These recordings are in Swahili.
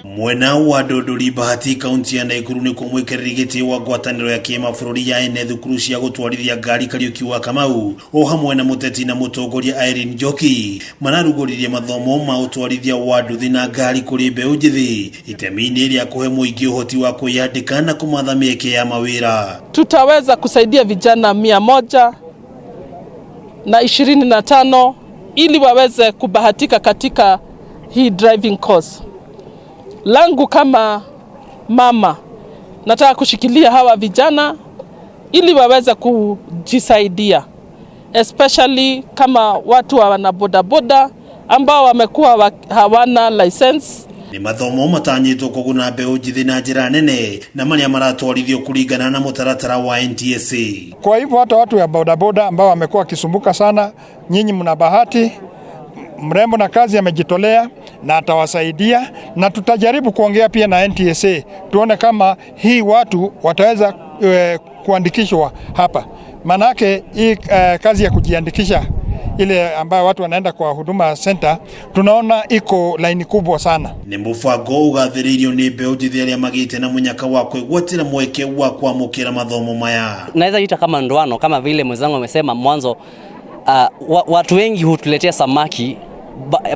Mwena wa Ndunduri Bahati, kaunti ya Nakuru, nĩ mũikarĩri gĩtĩ wa ngwatanĩro ya kĩmabũrũri ya ene thukuru cia gũtwarithia ngari Kariuki wa Kamau, o hamwe na mũteti na mũtongoria Irene Njoki, mararugũririe mathomo ma ũtwarithia wa nduthi na ngari kũrĩ mbeũ njĩthĩ, itemi-inĩ rĩa kũhe mũingĩ ũhoti wa kwĩyandĩka na kũmatha mĩeke ya mawĩra. Tutaweza kusaidia vijana 125 ili waweze kubahatika katika hii driving course. Langu kama mama, nataka kushikilia hawa vijana ili waweze kujisaidia, especially kama watu wana bodaboda ambao wamekuwa hawana license. Nĩ mathomo matanyĩtwo kũguna mbeũ njĩthĩ na njĩra nene na marĩa maratwarithio kũringana na mũtaratara wa NTSA. Kwa hivyo hata watu ya bodaboda ambao wamekuwa wakisumbuka sana, nyinyi mna bahati, mrembo na kazi amejitolea na atawasaidia, na tutajaribu kuongea pia na NTSA tuone kama hii watu wataweza kuandikishwa hapa, manake hii kazi ya kujiandikisha ile ambayo watu wanaenda kwa Huduma Center, tunaona iko laini kubwa sana. Nĩ mũbango ũgathĩrĩirio nĩ mbeũ njĩthĩ arĩa magĩte na mũnyaka wa kwĩgwatĩra mweke wa kwamũkĩra mathomo maya. Naweza ita kama ndoano, kama vile mwenzangu amesema mwanzo. Watu wengi hutuletea samaki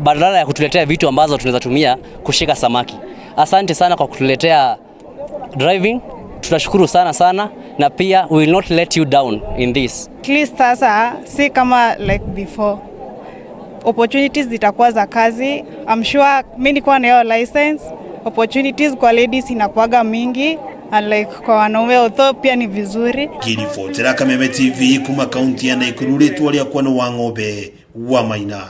badala ya kutuletea vitu ambazo tunaweza tumia kushika samaki. Asante sana kwa kutuletea driving, tunashukuru sana sana, na pia we will not let you down in this. At least sasa si kama like before, opportunities zitakuwa za kazi. I'm sure mi nikuwa na hiyo license, opportunities kwa ladies inakuwaga mingi and like kwa wanaume, although pia ni vizuri. Ngĩribotera Kameme TV kuma kaunti ya Nakuru, rĩtwa rĩakwa nĩ wa ng'ombe wa Maina.